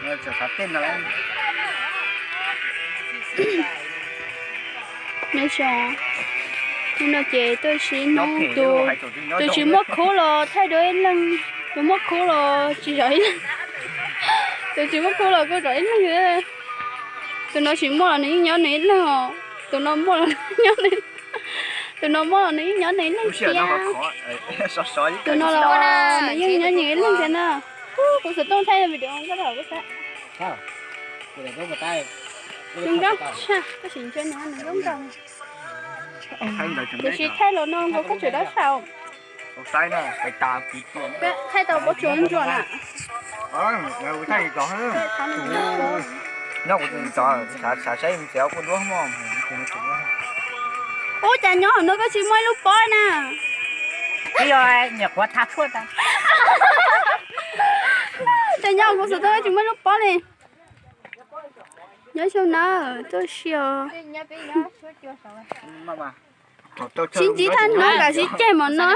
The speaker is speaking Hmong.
Nyob zoo, hnub no ces tuaj sib hnub, tus tsis muaj khub los thaij dua ib leeg, tus muaj khub los tsis zov ib leeg, tus tsis muaj khub los kuj zov ib leeg. Tus no tsis muaj los nws yeej nyob nws ib leeg os, tus no muaj los nws nyob nws, tus no muaj los nws yeej nyob nws ib leeg thiab. Tus no los nws yeej nyob nws ib leeg thiab na. Kuv xov tooj thaij video koj los kuv saib. Nws nkauj tshaj, koj sim ntsia nws, nws nkauj nkaus. Tiam sis thaij los no nkaus koj tseem dab tshaj. Thaij tau pob tsuas ntsuam na. Ub, cas nyob hauv no koj tsis muaj ib lub pob na? Cas nyob kuv xov tooj koj tsis muaj ib lub pob li. Nyob zoo na, tuaj si os. Sib ntsib thaj no kam sib ceg mov no.